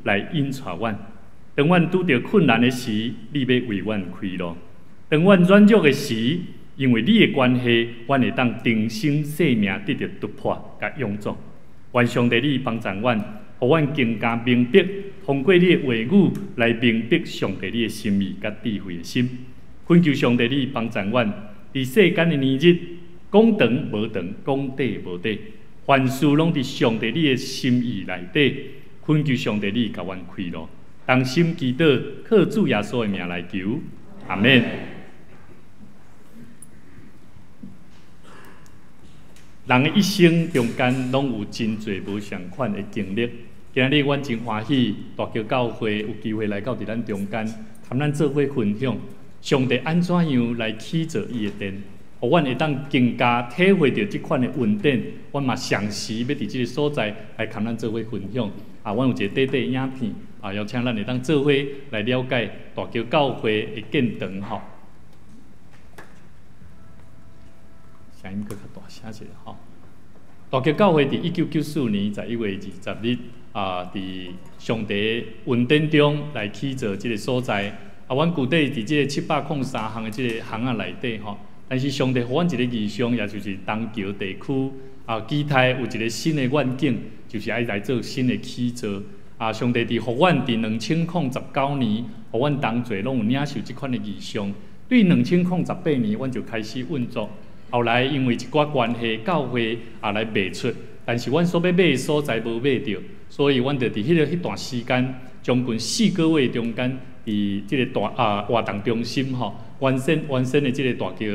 來引帶阮。當阮拄著困難的時，你欲為阮開路；當阮軟弱的時，因為你的關係，阮會當重生生命得著突破佮勇壯。願上帝你幫助阮，予阮更加明白，通過你的話語來明白上帝你的心意佮智慧的心。懇求上帝你幫助阮，佇世間的年日，講長無長，講短無短，凡事攏佇上帝你的心意內底。懇求上帝你共阮開路，同心祈禱，靠主耶穌的名來求，阿們。人的一生中間攏有真濟無仝款的經歷。今日阮真歡喜，大橋教會有機會來到佇咱中間，佮咱做伙分享上帝按怎樣來起造伊的殿，予阮會當更加體會著這款的恩典。阮嘛嘗試欲佇這个所在來佮咱做伙分享。啊，阮有一個短短影片，啊，邀請咱會當做伙來了解大橋教會的建堂吼。聲音閣較大聲一下吼。大橋教會佇1994年11月20日啊，佇上帝恩典中來起造這个所在。啊，阮舊底佇這个703巷的這个巷仔內底吼，但是上帝予阮一个異象，也就是東橋地區啊，期待有一个新的願景，就是愛來做新的起造。啊，上帝佇予阮佇2019年，予阮同齊攏有領受這款的異象。對2018年，阮就開始運作。後來因為一寡關係，教會也來賣出，但是阮所欲買的所在無買著，所以阮就佇彼段時間，將近4個月中間，佇這个大啊活動中心吼，原先的這个大橋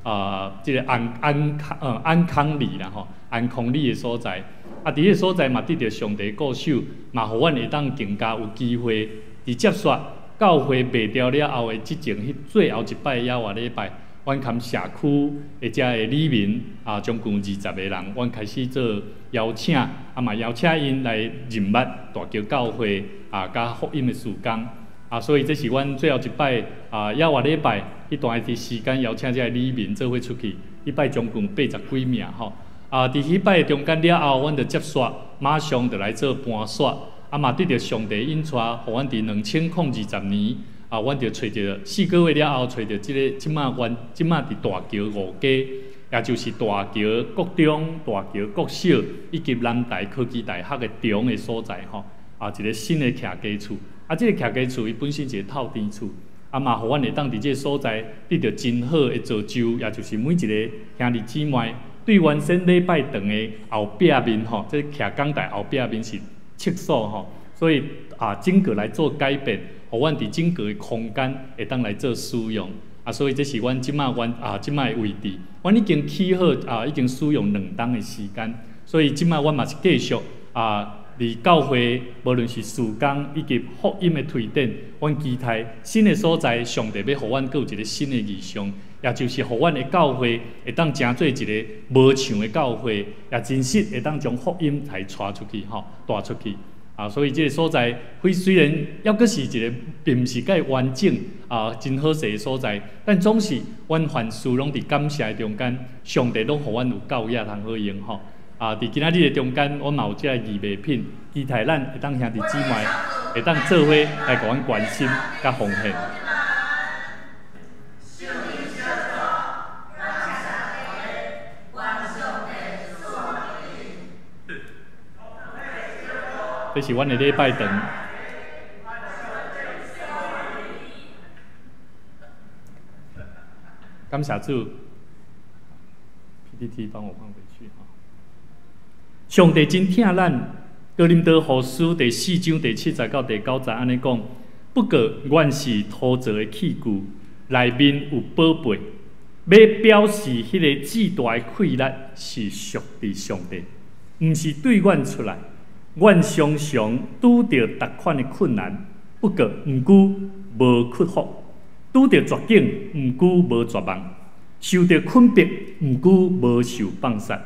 啊，這个安康里啦吼，安康里的所在，啊，佇彼个所在嘛得著上帝顧守，嘛予阮會當更加有機會佇接續教會賣掉了後的之前，彼最後一擺猶活禮拜。阮含社區的遮个里民啊，將近20個人，阮開始做邀請，啊嘛邀請𪜶來認捌大橋教會啊，佮福音的事工啊，所以這是阮最後一擺啊，猶活禮拜彼段的時間邀請遮个里民做伙出去，彼擺將近80幾名吼。啊，佇彼擺中間了後，阮就接續，馬上就來做搬徙，啊嘛得著上帝引帶，予阮佇2020年。啊，阮就揣著4個月了後，揣著這个這馬阮這馬佇大橋五街，也就是大橋國中、大橋國小以及南台科技大學的中的所在吼。啊，一个新的徛家厝。啊，這个徛家厝伊本身一个透天厝，啊嘛，予阮會當佇這个所在得著真好的造就，也就是每一个兄弟姊妹對原先禮拜堂的後壁面吼，這个徛講台後壁面是廁所吼，所以啊，整個來做改變。予阮佇整個的空間會當來做使用，啊，所以這是阮這馬阮啊這馬的位置，阮已經起好啊，已經使用2冬的時間，所以這馬阮嘛是繼續啊，佇教會無論是事工以及福音的推展，阮期待新的所在，上帝欲予阮閣有一个新的異象，也就是予阮的教會會當成做一个無牆的教會，也真實會當將福音來帶出去吼，帶出去。啊，所以這个所在，非雖然猶閣是一个，並毋是蓋完整啊，真好勢的所在，但總是阮凡事攏佇感謝的中間，上帝攏予阮有夠額通好用吼。啊，佇今仔日的中間，阮嘛有這个義賣品，期待咱會當兄弟姊妹會當做伙來共阮關心佮奉獻。這是阮的禮拜堂。感謝主，PPT 幫我放回去哈。上帝真疼咱，哥林多後書第四章第七節到第九節按呢講。不過，阮是土造的器具，內面有寶貝，欲表示彼个至大的氣力是屬佇上帝，毋是對阮出來。阮常常拄著逐款的困難，不過毋過無屈服；拄著絕境，毋過無絕望；受著困迫，毋過無受放殺；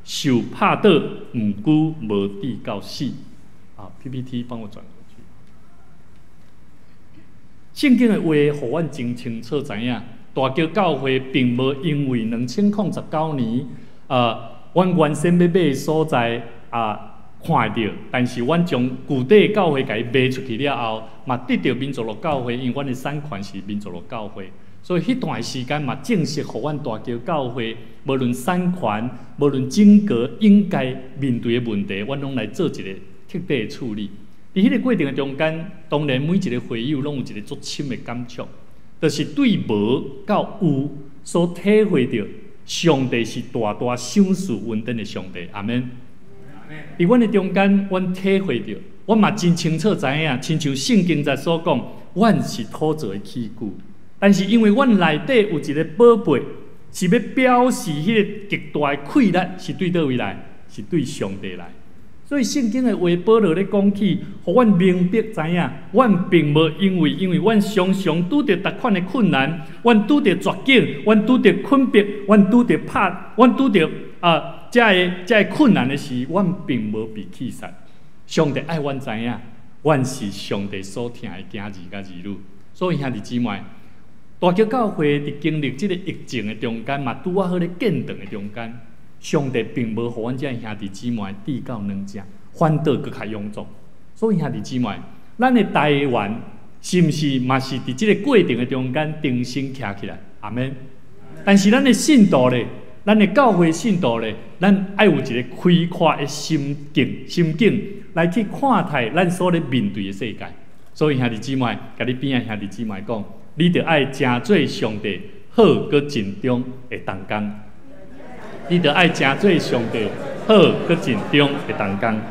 受拍倒，毋過無至到死。啊，PPT 幫我轉過去。聖經的話，予阮真清楚知影，大橋教會並無因為2019年，阮原先欲買的所在啊。看會著，但是阮將舊底教會共伊賣出去了後，嘛得著民族路教會，因為阮的產權是民族路教會，所以彼段時間嘛正式予阮大橋教會，無論產權，無論整個應該面對的問題，阮攏來做一個徹底的處理。佇彼個過程的中間，當然每一個會友攏有一個足深的感觸，就是對無到有所體會著，上帝是大大賞賜恩典的上帝。阿們。佇阮的中間，阮體會著，阮嘛真清楚知影，親像聖經節所講，阮是土造的器具，但是因為阮內底有一個寶貝，是欲表示彼個極大的氣力是對佗位來？是對上帝來。所以聖經的話，保羅咧講起，予阮明白知影，阮並無因為阮常常拄著逐款的困難，阮拄著絕境，阮拄著困迫，阮拄著拍，阮拄著啊，遮个困難的時，阮並無被棄殺。上帝愛阮知影，阮是上帝所疼的囝兒佮兒女。所以兄弟姊妹，大橋教會佇經歷這个疫情的中間，嘛拄仔好咧建堂的中間，上帝並無予阮遮兄弟姊妹跌到軟正，反倒閣較踴壯。所以兄弟姊妹，咱的台灣是毋是嘛是佇這个過程的中間重新徛起來？阿們。但是咱的信徒咧，咱的教會信徒咧，咱愛有一個開闊的心境，心境來去看待咱所咧面對的世界。所以兄弟姊妹，共你邊仔兄弟姊妹講，你著愛成做上帝好閣盡忠的同工。你著愛成做上帝好閣盡忠的同工。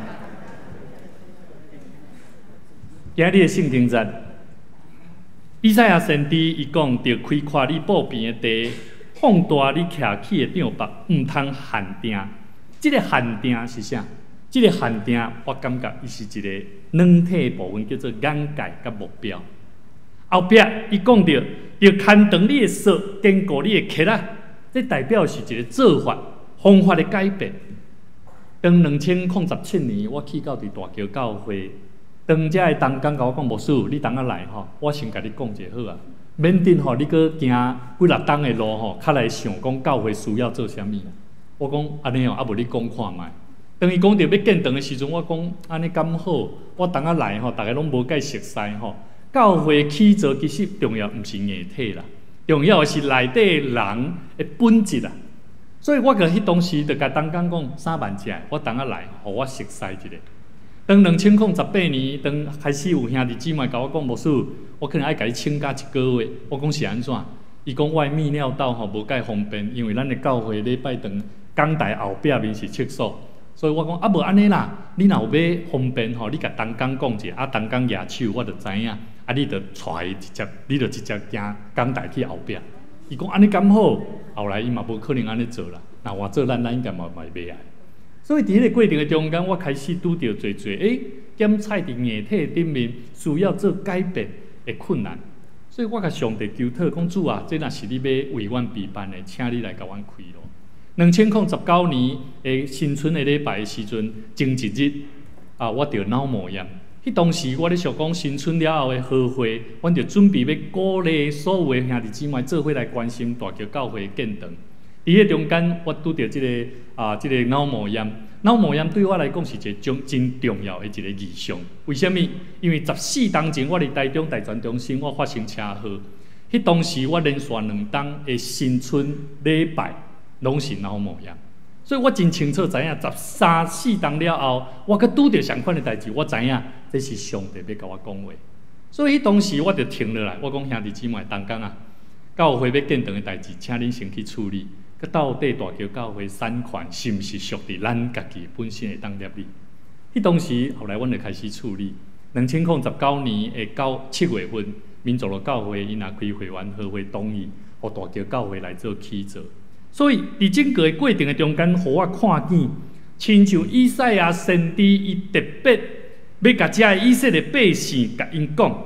今日的聖經節，以賽亞先知伊講，著開闊你布平的地，放大你徛起的帳幕，毋通限定。這个限定是啥？這个限定，我感覺伊是一個軟體的部分，叫做眼界佮目標。後壁伊講著，著牽長你的索，堅固你的橛仔，這代表是一個做法、方法的改變。當2017年，我去到佇大橋教會，當遮的同工共我講，牧師，你當下來吼，我先共你講一下好啊。免等吼，你閣行幾若冬的路吼，較來想講教會需要做啥物。我講按呢哦，啊無你講看覓。當伊講著欲建堂的時陣，我講按呢敢好？我當下來吼，逐家攏無介熟似吼。教會起造其實重要毋是硬體啦，重要的是內底人的本質啦。所以我閣彼當時就共同工講3萬隻，我當下來，予我熟似一下。當2018年，當開始有兄弟姊妹共我講，牧師，我可能愛共你請假一個月。我講是按怎？伊講我的泌尿道吼無介方便，因為咱的教會禮拜堂講台後壁面是廁所，所以我講啊無按呢啦，你若有欲方便吼，你共同工講者，啊同工舉手，我就知影，啊你就帶伊直接，你就直接行講台去後壁。伊講按呢敢好？後來伊嘛無可能按呢做啦，若換做咱，咱應該嘛嘛袂愛。所以佇彼個過程的中間，我開始拄著濟濟，檢採佇硬體頂面需要做改變的困難。所以我共上帝求禱，講主啊，這若是你欲為阮備辦的，請你來共阮開路。2019年的新春的禮拜的時陣，前一日啊，我著腦膜炎。彼當時我咧想講新春了後的好會，阮就準備欲鼓勵所有的兄弟姊妹做伙來關心大橋教會的建堂。佇彼中間，我拄著這个腦膜炎。腦膜炎對我來講是一個真真重要的一個異象。為啥物？因為14冬前，我佇台中大全中心，我發生車禍。彼當時我連續2冬的新春禮拜攏是腦膜炎，所以我真清楚知影，13、14冬了後，我閣拄著相款的代誌，我知影這是上帝欲共我講話。所以彼當時我就停落來，我講兄弟姊妹，同工啊，教會欲建堂的代誌，請恁先去處理。到底大橋教會產權是毋是屬佇咱家己本身會當料理？彼當時後來阮就開始處理。2019年的9、7月份，民族路教會𪜶若開會員和會同意，予大橋教會來做起造。所以佇整個的過程的中間，予我看見，親像以賽亞先知伊特別欲共遮以色列百姓共𪜶講，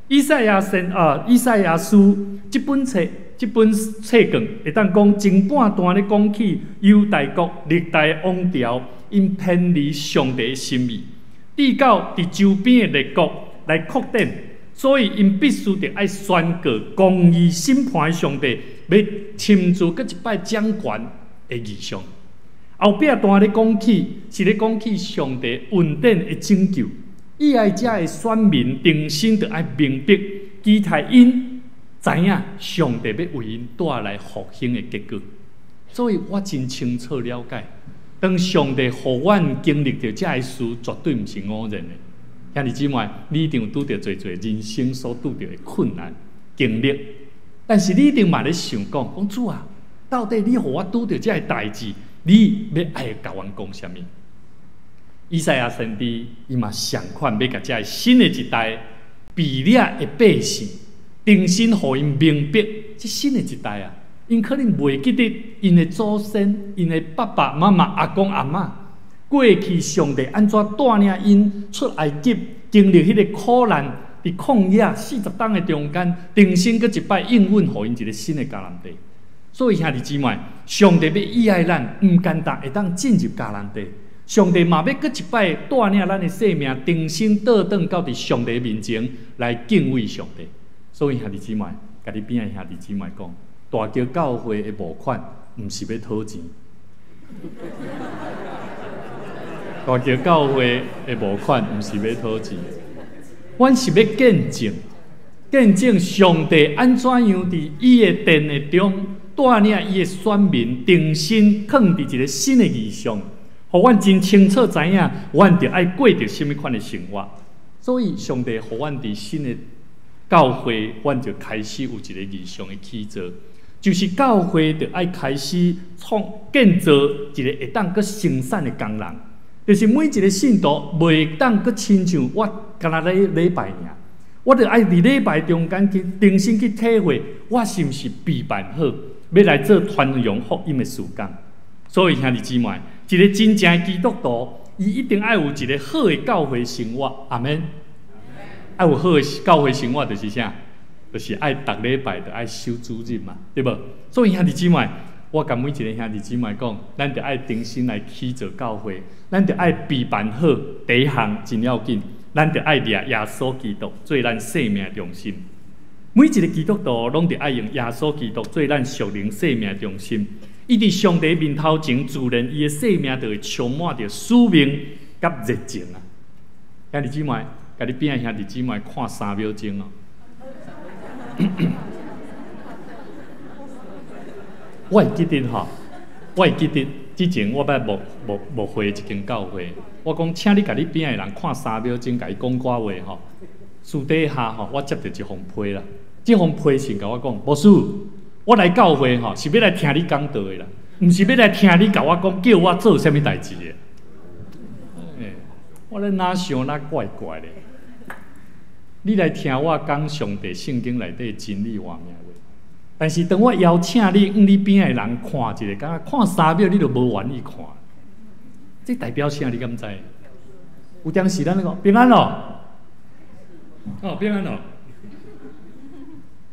以賽亞先啊，以賽亞書這本冊。這本冊卷會當講前半段咧講起猶大國歷代王朝𪜶偏離上帝的心意，直到佇周邊的列國來擴展，所以𪜶必須得愛宣告公義審判的上帝欲親自閣一擺掌權的異象。後壁段咧講起，是咧講起上帝恩典的拯救。伊愛遮的選民重新著愛明白，期待𪜶知影上帝欲為𪜶帶來復興的結果。所以我真清楚了解，當上帝予阮經歷著遮个事，絕對毋是偶然的。兄弟姊妹，你一定有拄著濟濟人生所拄著的困難經歷，但是你一定嘛咧想講，講主啊，到底你予我拄著遮个代誌，你欲愛共阮講啥物？以賽亞先知伊嘛仝款欲共遮个新的一代被掠的百姓，重新予𪜶明白，這新的一代啊，𪜶可能袂記得𪜶的祖先、𪜶的爸爸媽媽、阿公阿嬤，過去上帝按怎帶領𪜶出埃及，經歷彼个苦難，佇曠野40冬的中間，重新閣一擺應允予𪜶一个新的迦南地。所以兄弟姊妹，上帝欲喜愛咱，毋簡單會當進入迦南地。上帝嘛欲閣一擺帶領咱的生命，重新倒轉到佇上帝面前來敬畏上帝。所以兄弟姊妹，共你邊仔兄弟姊妹講，大橋教會的募款，毋是欲討錢。大橋教會的募款，毋是欲討錢，阮是欲見證，見證上帝按怎樣佇伊的殿的中帶領伊的選民，重新囥佇一个新的異象，予阮真清楚知影，阮著愛過著啥物款的生活。所以上帝予阮佇新的教會，阮就開始有一个異象的起造，就是教會著愛開始創建造一个會當閣生產的工人，就是每一个信徒袂當閣親像我干焦咧禮拜爾，我著愛佇禮拜中間去重新去體會，我是毋是備辦好，欲來做傳揚福音的事工。所以兄弟姊妹，一个真正的基督徒，伊一定愛有一个好的教會生活。阿們。愛有好的教會生活，就是啥？就是愛逐禮拜著愛守主日嘛，對無？所以兄弟姊妹，我共每一个兄弟姊妹講，咱著愛重新來起造教會，咱著愛備辦好第一項真要緊，咱著愛掠耶穌基督做咱生命中心。每一个基督徒攏著愛用耶穌基督做咱屬靈生命中心。伊佇上帝面頭前，自然伊的生命就會充滿著使命佮熱情啊！兄弟姊妹，共你邊仔兄弟姊妹看3秒鐘哦。我會記得吼，我會記得之前我捌牧牧牧會一間教會，我講請你共你邊仔的人看三秒鐘，共伊講寡話吼。私底下吼，我接著一封批啦，這封批信共我講，牧師，我來教會吼是欲來聽你講道的啦，毋是欲來聽你共我講叫我做啥物代誌的。欸，我咧哪想哪怪怪的。你來聽我講上帝聖經內底真理活命話，但是當我邀請你，向你邊仔的人看一下，敢若看三秒，你就無願意看。這代表啥？你敢知？有當時咱咧講平安囉，哦，平安囉，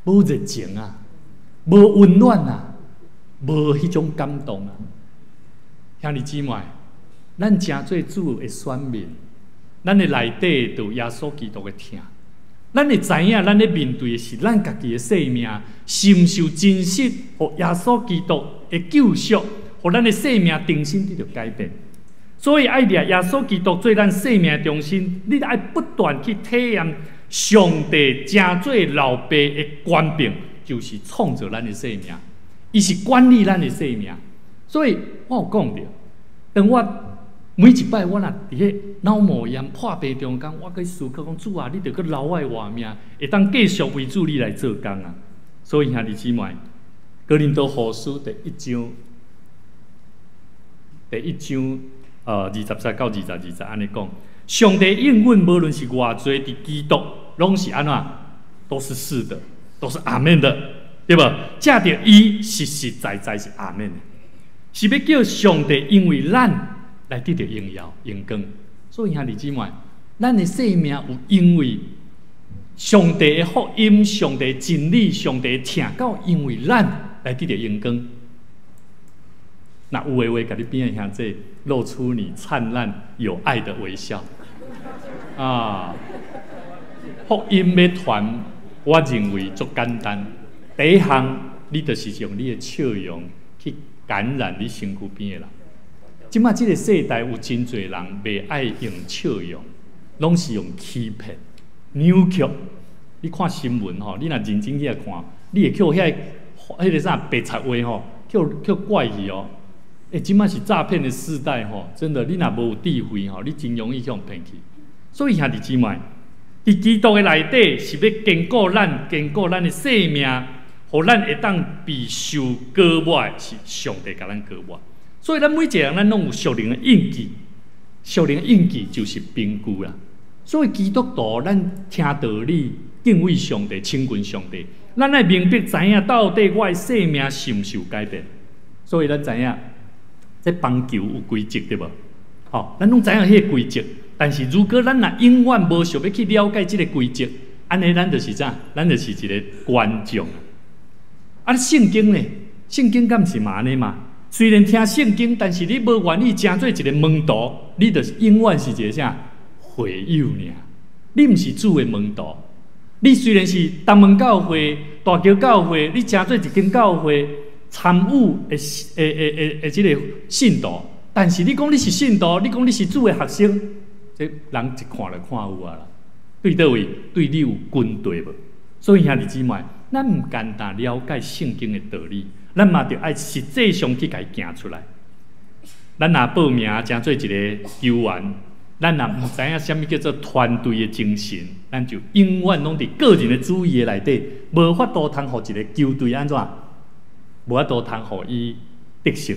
無熱情啊，無溫暖啊，無彼種感動啊。兄弟姊妹，咱成做主的選民，咱的內底就有耶穌基督的疼。咱會知影，咱咧面對的是咱家己的生命，是毋是有真實，予耶穌基督的救贖，予咱的生命重新得著改變。所以愛掠耶穌基督做咱生命中心，你愛不斷去體驗上帝成做老爸的權柄，就是創造咱的生命，伊是管理咱的生命。所以我有講著，當我每一擺我若佇彼腦膜炎破病中間，我去思考講主啊，你著閣留我的活命，會當繼續為主你來做工啊。所以兄弟姊妹，哥林多後書第一章，第一章23到22節按呢講，上帝應允無論是偌濟佇基督，攏是按怎，都是是的，都是阿們的，對無？藉著伊實實在在是阿們的，是欲叫上帝因為咱來得著榮耀、榮光。所以兄弟姊妹，咱的生命有因為上帝的福音、上帝的真理、上帝的疼，敢有因為咱來得著榮光。若有的話，共你邊仔兄弟露出你燦爛有愛的微笑。啊，福音欲傳，我認為足簡單。第一項，你就是用你的笑容去感染你身軀邊的人。這馬這个世代有真濟人袂愛用笑容，攏是用欺騙、扭曲。你看新聞吼，你若認真去來看，你會予遐彼个啥白賊話吼，予拐去哦。欸，這馬是詐騙的世代吼，真的，你若無有智慧吼，你真容易予人騙去。所以兄弟姊妹，佇基督的內底是欲堅固咱、堅固咱的生命，予咱會當被受膏抹，是上帝共咱膏抹。所以咱每一个人，咱攏有屬靈的印記，屬靈的印記就是憑據啦。所以基督徒，咱聽道理、敬畏上帝、親近上帝，咱愛明白知影到底我的生命是毋是有改變。所以咱知影，這棒球有規則對無？吼，咱攏知影彼个規則，但是如果咱若永遠無想欲去了解這个規則，按呢咱就是啥？咱就是一个觀眾。啊，聖經呢？聖經敢毋是嘛按呢嘛？雖然聽聖經，但是你無願意成做一个門徒，你就是永遠是一个啥？會友爾。你毋是主的門徒。你雖然是東門教會、大橋教會，你成做一間教會參與的、的、的、的、的這个信徒，但是你講你是信徒，你講你是主的學生，這人一看就看有啊啦。對佗位？對你有軍隊無？所以兄弟姊妹，咱毋簡單了解聖經的道理，咱嘛著愛實際上去共伊行出來。咱若報名成做一个球員，咱若毋知影啥物叫做團隊的精神，咱就永遠攏佇個人的主義的內底，無法度通予一个球隊按怎？無法度通予伊得勝，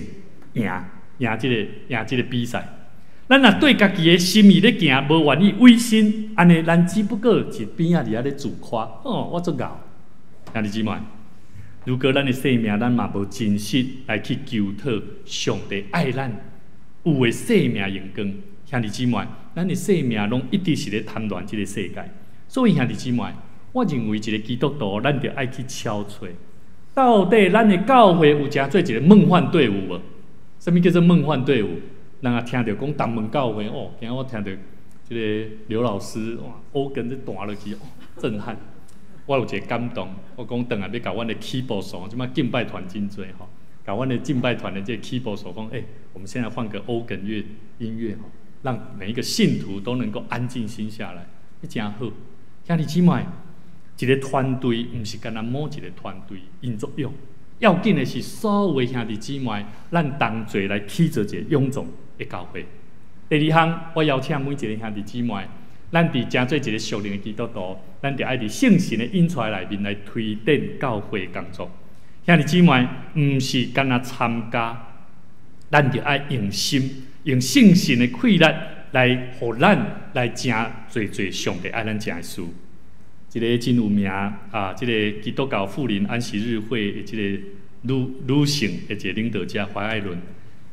贏贏這个贏這个比賽。咱若對家己的心意咧行，無願意委身，按呢，咱只不過是邊仔佇遐咧自誇。哦，我足𠢕。兄弟姊妹，如果咱的生命咱嘛無真實來去求討上帝愛咱有的生命榮光，兄弟姊妹，咱的生命攏一直是咧貪戀這个世界。所以兄弟姊妹，我認為一个基督徒，咱著愛去敲揣，到底咱的教會有成做一个夢幻隊伍無？啥物叫做夢幻隊伍？人啊聽著講東門教會哦，今仔我聽著這个劉老師哇，歐根咧彈落去，哦，震撼！我有一个感動，我講轉來欲共阮的 keyboard 手，這擺敬拜團真濟吼，共阮的敬拜團的這个 keyboard 手講，欸，我們現在換個歐根樂音樂吼，讓每一個信徒都能夠安靜心下來，彼誠好。兄弟姊妹，一个團隊毋是干焦某一个團隊𪜶作用，要緊的是所有的兄弟姊妹，咱同齊來起造一个勇壯的教會。第二項，我邀請每一个兄弟姊妹，咱佇成做一個屬靈的基督徒，咱著愛佇聖神的引帶內面來推展教會工作。兄弟姊妹，毋是干焦參加，咱著愛用心，用聖神的氣力來，予咱來成做做上帝愛咱成的事。一个真有名啊，這个基督教富林安息日會的這个女女性的一个領導者懷愛倫，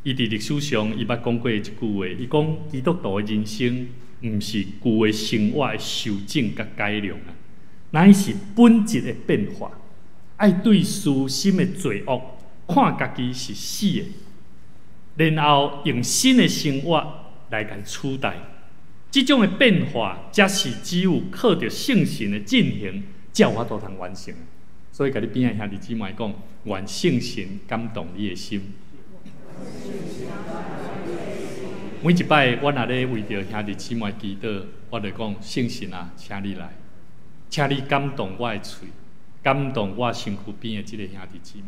伊佇歷史上伊捌講過一句話，伊講基督徒的人生毋是舊的生活的修正佮改良啊，乃是本質的變化。愛對私心的罪惡看家己是死的，然後用新的生活來共取代。這種的變化，才是只有靠著聖神的進行，才有法度通完成。所以，共你邊仔兄弟姊妹講，願聖神感動你的心。每一擺我若咧為著兄弟姊妹祈禱，我就講聖神啊，請你來，請你感動我的喙，感動我身軀邊的這个兄弟姊妹。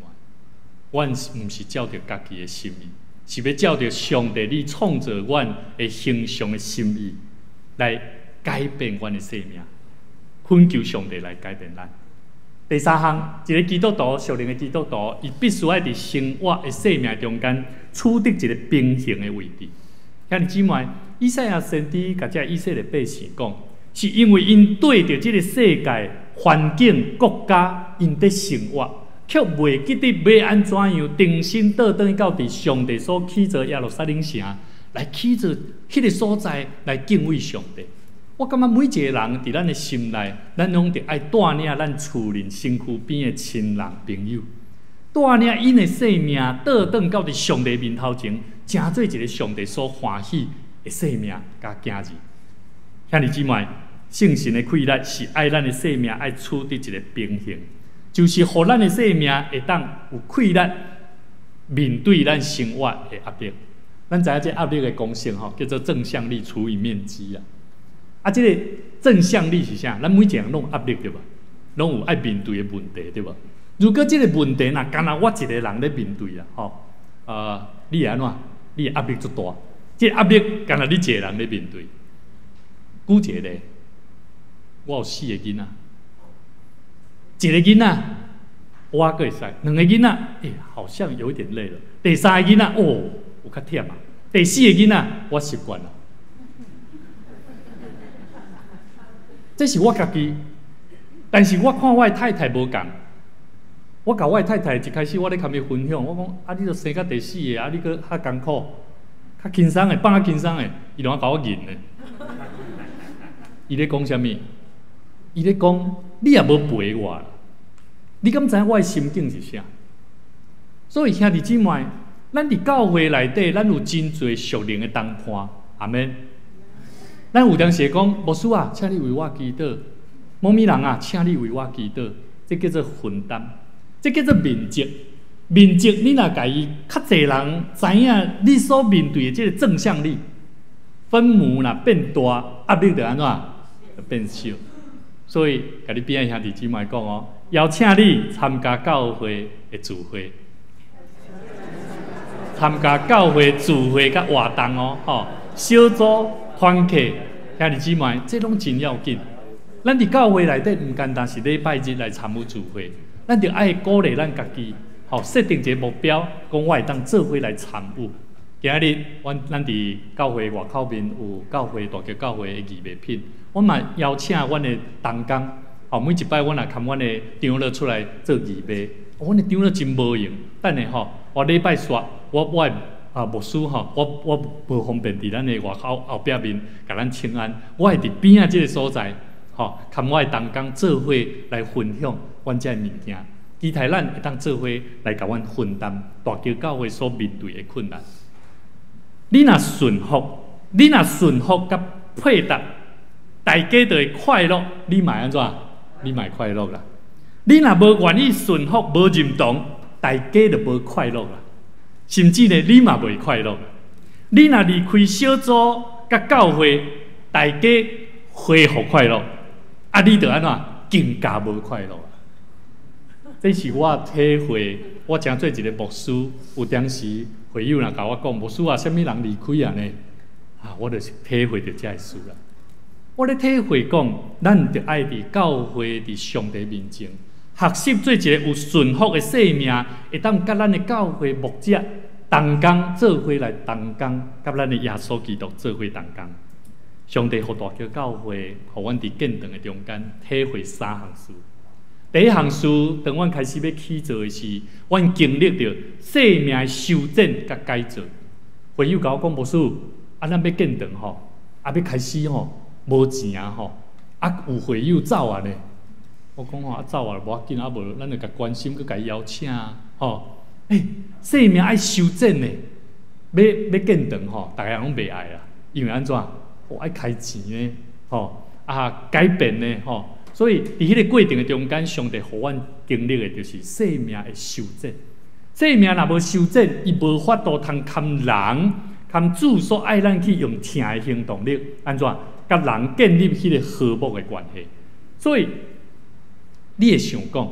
阮毋是照著家己的心意，是欲照著上帝你創造阮的形象的心意來改變阮的生命，懇求上帝來改變咱。第三項，一个基督徒，屬靈的基督徒，伊必須愛佇生活的生命中間取得一个平衡的位置。兄弟姊妹，以賽亞先知共這以色列百姓講，是因為𪜶對著這个世界環境、國家，𪜶佇生活，卻袂記得欲按怎樣重新倒轉去到佇上帝所起造耶路撒冷城，來起造彼个所在來敬畏上帝。我感覺每一个人佇咱的心內，咱攏著愛帶領咱厝鄰身軀邊的親人朋友，帶領𪜶的生命倒轉到佇上帝面頭前，成做一个上帝所歡喜的生命佮囝兒。兄弟姊妹，聖神的氣力是愛咱的生命愛取得一个平衡，就是予咱的生命會當有氣力面對咱生活的壓力。咱知影這壓力的公式吼，叫做正向力除以面積啊。啊，這个正向力是啥？咱每一个人攏有壓力對無？攏有愛面對的問題對無？如果這个問題若干焦我一个人咧面對啊，吼，你會按怎？你的壓力足大。這个壓力干焦你一个人咧面對。舉一个例，我有四個囡仔，一個囡仔我閣會使，兩個囡仔，欸，好像有一點累了。第三個囡仔，哦，有較忝啊。第四個囡仔，我習慣了。這是我家己，但是我看我的太太無仝。我共我的太太一開始我咧共伊分享，我講啊，你著生到第四個，啊，你閣較艱苦，較輕鬆的，放較輕鬆的，伊就共我認的。伊咧講啥物？伊咧講，你也無陪我，你敢知影我的心境是啥？所以兄弟姊妹，咱佇教會內底，咱有真濟屬靈的同伴，阿們。咱有當時會講，牧師啊，請你為我祈禱；某物人啊，請你為我祈禱。這叫做分擔，這叫做面積。面積，你若共伊較濟人知影，你所面對的這個正向力，分母若變大，壓力就按怎？就變小。所以，共你邊仔兄弟姊妹講哦，邀請你參加教會的聚會，參加教會聚會佮活動哦，吼，小組團契，兄弟姊妹，這攏真要緊。咱佇教會內底，毋單單是禮拜日來參與聚會，咱著愛鼓勵咱家己，吼，設定一個目標，講我會當做伙來參與。今仔日，阮咱佇教會外口面有教會大橋教會的義賣品，我嘛邀請阮的同工，吼，每一擺阮若牽阮的長老出來做義賣，阮的長老真無閒，等下吼，我禮拜煞，我我的啊牧師吼，我我無方便佇咱的外口後壁面共咱請安，我會佇邊仔這个所在，吼，牽我的同工做伙來分享阮遮的物件，期待咱會當做伙來共阮分擔大橋教會所面對的困難。你若順服，你若順服佮配搭，大家就會快樂，你嘛會按怎？你嘛會快樂啦。你若無願意順服，無認同，大家就無快樂啦。甚至呢，你嘛袂快樂。你若離開小組佮教會，大家恢復快樂，啊，你就按怎？更加無快樂。這是我體會，我誠做一個牧師，有當時會友若共我講，牧師啊，啥物人離開啊呢？啊，我就是體會著這个事啦。我咧體會講，咱著愛佇教會佇上帝面前，學習做一個有順服的生命，會當佮咱的教會牧者同工做伙來同工，佮咱的耶穌基督做伙同工。上帝予大橋教會，予阮佇建堂的中間體會三項事。第一項事，當阮開始欲起造的時，阮經歷著生命的修剪佮改造。會友共我講，牧師，啊，咱欲建堂吼，啊，欲開始吼，無錢啊吼，啊，有會友走啊呢。我講吼，啊，走啊無要緊，啊無，咱就共關心，閣共伊邀請啊，吼。欸，生命愛修剪的，欲欲建堂吼，逐个人攏袂愛啦，因為按怎？哦，愛開錢呢，吼，啊，改變呢，吼。所以，佇彼个過程的中間，上帝予阮經歷的就是生命的修剪。生命若無修剪，伊無法度通堪人，堪主所愛咱去用疼的行動力，按怎？佮人建立彼個和睦的關係。所以，你會想講，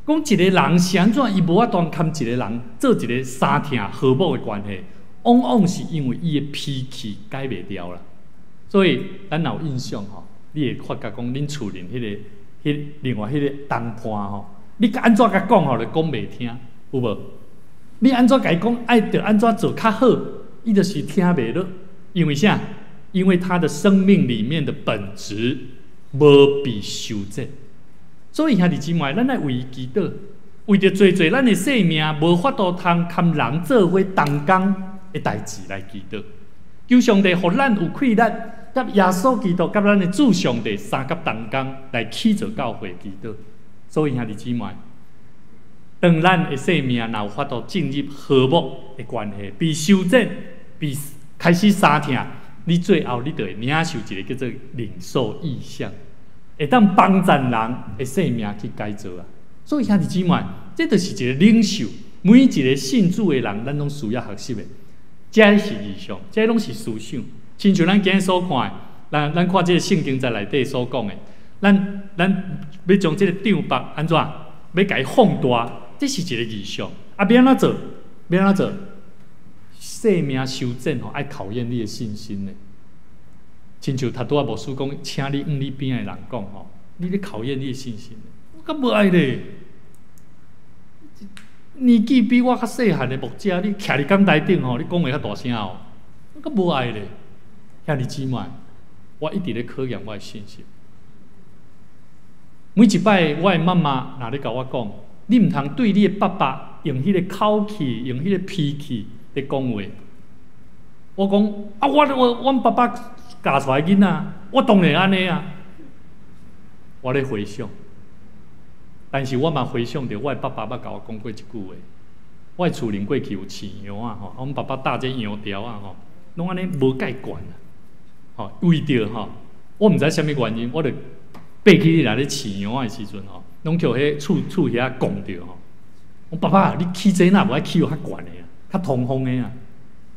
講一個人是按怎，伊無法度堪一個人做一個相疼和睦的關係，往往是因為伊的脾氣改袂掉啦。所以，咱若有印象吼，你會發覺講，恁厝裡彼个、彼另外彼个同伴吼，你按怎共講吼，就講袂聽，有無？你按怎共伊講，愛著按怎做較好，伊就是聽袂落。因為啥？因為他的生命裡面的本質無被修正。所以兄弟姊妹，咱愛為伊祈禱，為著濟濟咱的生命無法度通堪人做伙同工的代誌來祈禱。求上帝予咱有氣力，佮耶穌基督、佮咱的主上帝三佮同工來起造教會祈禱。所以兄弟姊妹，當咱的生命若有法度進入和睦的關係，被修剪、被開始相疼，你最後你就會領受一個叫做領受異象，會當幫助人的生命去改造啊。所以兄弟姊妹，這就是一個領袖，每一個信主的人，咱攏需要學習的。這是異象，這攏是思想。親像咱今日所看的，咱看這个聖經在內底所講的，咱欲將這个帳幕按怎？欲共伊放大，這是一个異象。啊，欲按怎做？欲按怎做？生命修剪吼，愛考驗你的信心呢。親像頭拄仔牧師講，請你向你邊的人講吼，你咧考驗你的信心。我較無愛咧。年紀比我較細漢的牧者，你徛佇講台頂吼，你講話較大聲哦，我較無愛咧。兄弟姊妹，我一直咧考驗我的信心。每一擺我的媽媽若咧共我講，你毋通對你的爸爸用彼个口氣、用彼个脾氣咧講話。我講啊，我阮爸爸教出來囡仔，我當然按呢啊。我咧回想，但是我嘛回想著我的爸爸捌共我講過一句話。我的厝裡過去有飼羊仔吼，阮爸爸搭這羊條仔吼，攏按呢無蓋懸啊。吼，為著吼，我毋知啥物原因，我就爬起來咧飼羊仔的時陣吼，攏予彼厝厝遐摃著吼。我爸爸，你起這若無愛起予較懸的啊，較通風的啊。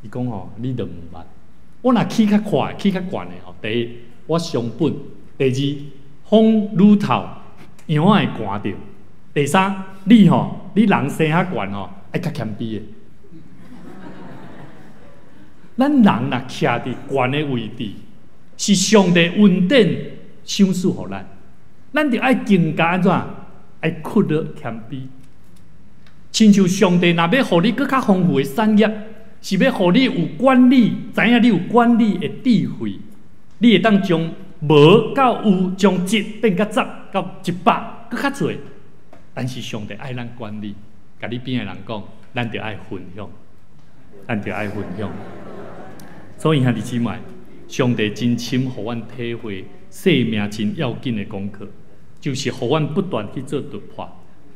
伊講吼，你都毋捌。我若起較快，起較懸的吼，第一我傷本，第二風愈透，羊仔會寒著。第三，你吼，你人生較懸吼，愛較謙卑的。咱人若徛佇懸的位置，是上帝恩典賞賜予咱，咱著愛更加按怎？愛屈落謙卑。親像上帝若欲予你閣較豐富的產業，是欲予你有管理，知影你有管理的智慧，你會當將無到有，將一變甲十到100，閣較濟。但是上帝愛咱管理，共你邊的人講，咱著愛分享，咱著愛分享。所以兄弟姊妹，上帝真深予阮體會生命真要緊的功課，就是予阮不斷去做突破。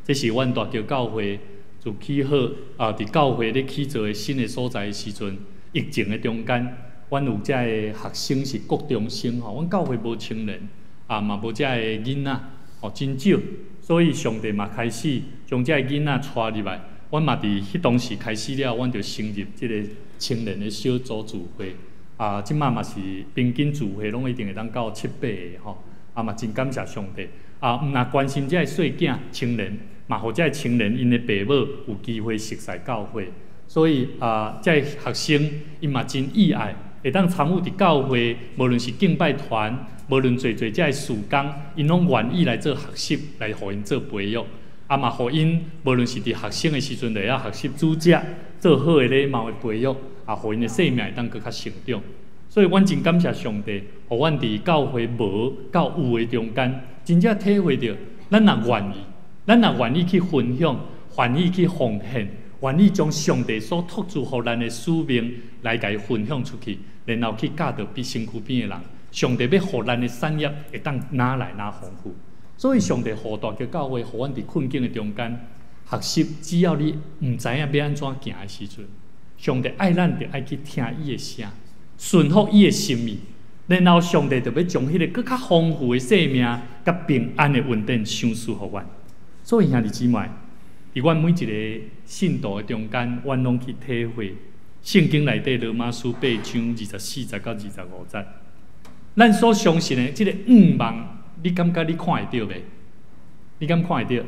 這是阮大橋教會自起好啊，佇教會咧起造的新的所在的時陣，疫情的中間，阮有遮个學生是國中生吼，阮教會無青年啊，嘛無遮个囡仔，吼真少，所以上帝嘛開始將遮个囡仔帶入來。阮嘛佇彼當時開始了，阮就成立這个青年的小組聚會。啊，這擺嘛是平均聚會攏一定會當到七八个吼。啊嘛真感謝上帝。啊，毋若關心遮个細囝青年，嘛予遮个青年𪜶的爸母有機會熟似教會。所以啊，遮个學生𪜶嘛真意愛，會當參與佇教會，無論是敬拜團，無論做做遮个事工，𪜶攏願意來做學習，來予𪜶做培育。啊嘛，予𪜶無論是佇學生的時陣，就會曉學習煮食，做好的禮貌的培育，啊，予𪜶的生命會當閣較成長。所以，阮真感謝上帝，予阮佇教會無到有的中間，真正體會著，咱若願意，咱若願意去分享，願意去奉獻，願意將上帝所託付予咱的使命來共伊分享出去，然後去教導比身軀邊的人，上帝欲予咱的產業會當愈來愈豐富。所以，上帝予大橋教會，予阮佇困境的中間學習，只要你毋知影欲按怎行的時陣，上帝愛咱，就愛去聽伊的聲，順服伊的心意，然後上帝就欲將彼个閣較豐富的生命佮平安的恩典賞賜予阮。所以兄弟姊妹，佇阮每一个信徒的中間，阮攏去體會聖經內底羅馬書八章24節到25節，咱所相信的這个向望，你感覺你看會著袂？你敢看會著？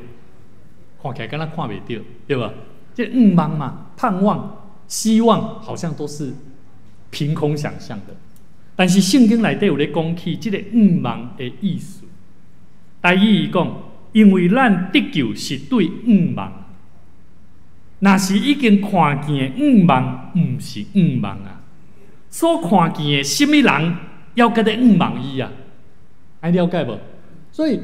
看起來敢若看袂著，對無？這向望嘛，盼望、希望，好像都是憑空想象的。但是聖經內底有咧講起這个向望的意思。台語伊講，因為咱得救是對向望，若是已經看見的向望，毋是向望啊。所看見的啥物人，猶閣咧向望伊啊？愛了解無？所以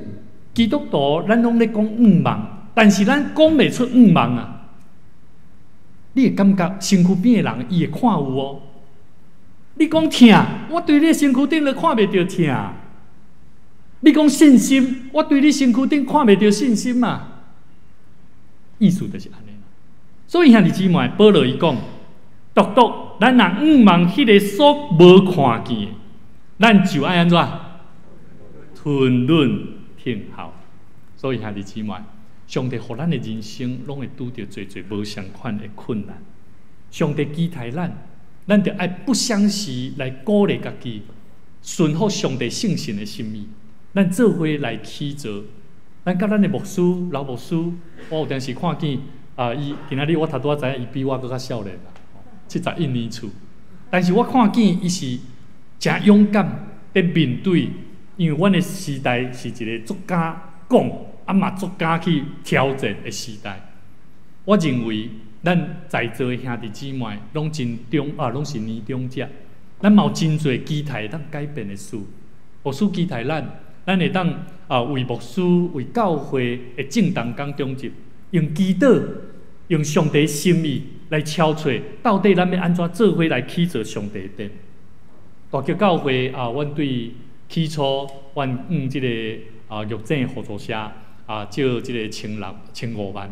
基督徒咱攏咧講向望，但是咱講袂出向望啊。你會感覺身軀邊的人，伊會看有哦。你講疼，我對你身軀頂都看袂著疼。你講信心，我對你身軀頂看袂著信心嘛。意思就是按呢。所以兄弟姊妹，保羅伊講，獨獨咱若向望彼个所無看見的，咱就愛按怎？吞忍聽候。所以兄弟姊妹，上帝予咱的人生攏會拄著濟濟無相仝的困難。上帝期待咱，咱著愛不相時來鼓勵家己，順服上帝聖神的心意。咱做伙來起造，咱佮咱的牧師、老牧師，我有當時看見啊，伊今仔日我頭拄仔知影，伊比我閣較少年啦，71年次。但是我看見伊是誠勇敢佇面對，因為阮的時代是一個足敢講，啊嘛足敢去挑戰的時代。我認為咱在座的兄弟姊妹攏真長啊，攏是年長者，咱嘛有真濟期待會當改變的事。牧師期待咱，咱會當啊為牧師、為教會的眾同工中執，用祈禱、用上帝心意來敲揣，到底咱欲按怎做伙來起造上帝的殿。大橋教會啊，阮對起初阮向這個啊玉井合作社啊借這個千六千五萬，